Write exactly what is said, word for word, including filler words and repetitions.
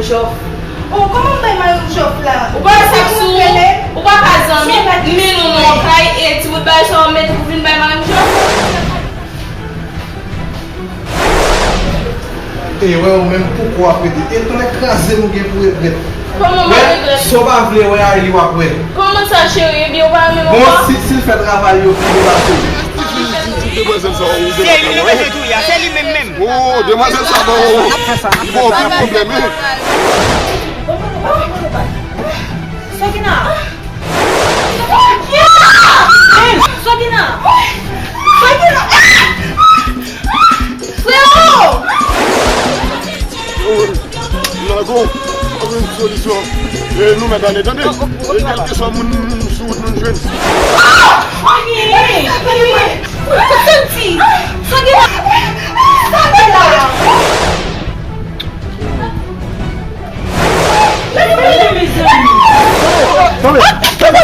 Jòf. Oh, kòman m bay mari w jòf la? Ou pa wè sa k sou ou? Ou pa ka zanmi m, men nou nan yon kay, e ti bout bagay sa w mete pou vin bay mari m jòf? E wè ou menm poukò w ap rete. E tonnè kraze m ou gen pou regrèt. Kòman m ap regrèt? Wè, sa w pa vle wè a li w ap wè. Kòman sa cheri? Ebyen ou pa renmen m ankò? Bon, si, si l fè travay yo pi byen pase w. Se li nou bezwen touye a, se li menm menm. Oh, demwazèl sa bon. Li bon anpil pwoblèm, wi. Sogina! Sogina! Sogina! Freo! Lago, pa gen solisyon. E nou mèt ale, tande? E kèlkeswa moun sou wout nou jwenn. Anyen! Anyen! Santi! Santi la! Santi la! Mezanmi! Tande!